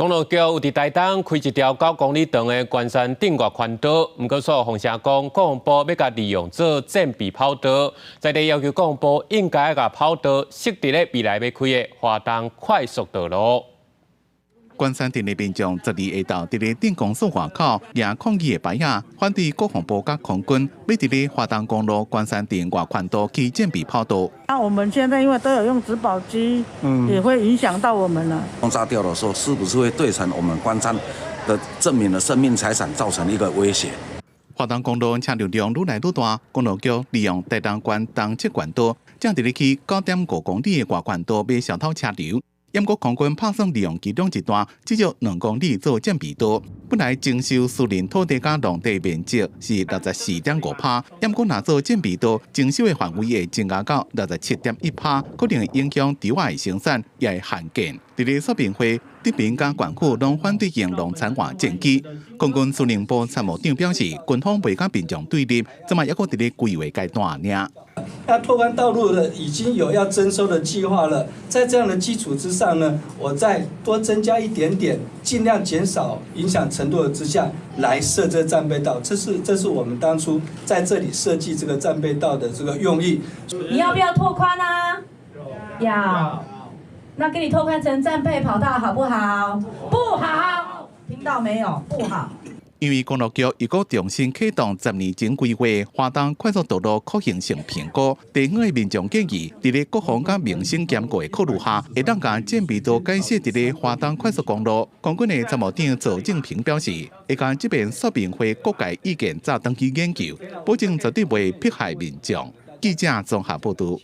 公路局有佇台東開一條9公里長的關山鎮外環道，毋過煞予風聲講，國防部欲共利用做戰備跑道，在地要求國防部應該共跑道設佇咧未來欲開的花東快速道路。關山鎮的民眾十二下晝佇咧鎮公所外口舉抗議的牌仔，反對國防部佮空軍欲佇咧花東公路關山鎮外環道起戰備跑道。那我們現在因為都有用植保機，也會影響到我們了。炸掉的時候，是不是會對成我們關山的鎮民的生命財產造成一個威脅？花東公路車流量愈來愈大，公路局利用台東縣東側縣道，正佇咧起9.5公里的外環道，欲消透車流。毋過空軍拍算利用其中一段，至少2公里做戰備道。本來徵收私人土地佮農地面積是64.5%，毋過若做戰備道，徵收的範圍會增加到67.1%，可能會影響稻仔的生產，也會限建。佇咧說明會，鎮民佮縣府攏反對用農田換戰機。空軍司令部參謀長表示，軍方袂佮民眾對立，這馬猶閣佇咧規劃階段爾。要拓寬道路的已經有要徵收的計劃了，在這樣的基礎之上呢，我再多增加一點點，盡量減少影響程度的之下來設這戰備道，這是我們當初在這裡設計這個戰備道的這個用意。你要不要拓寬啊？要。那給你拓寬成戰備跑道好不好？不好，聽到沒有？不好。因為公路局欲閣重新啟動10年前規劃花東快速道路可行性評估，地方的民眾建議，佇咧國防佮民生兼顧的考慮下，會當共戰備道改設佇咧花東快速公路。空軍的參謀長趙正平表示，會共這遍說明會各界意見再轉去研究，保證絕對袂迫害民眾。記者綜合報導。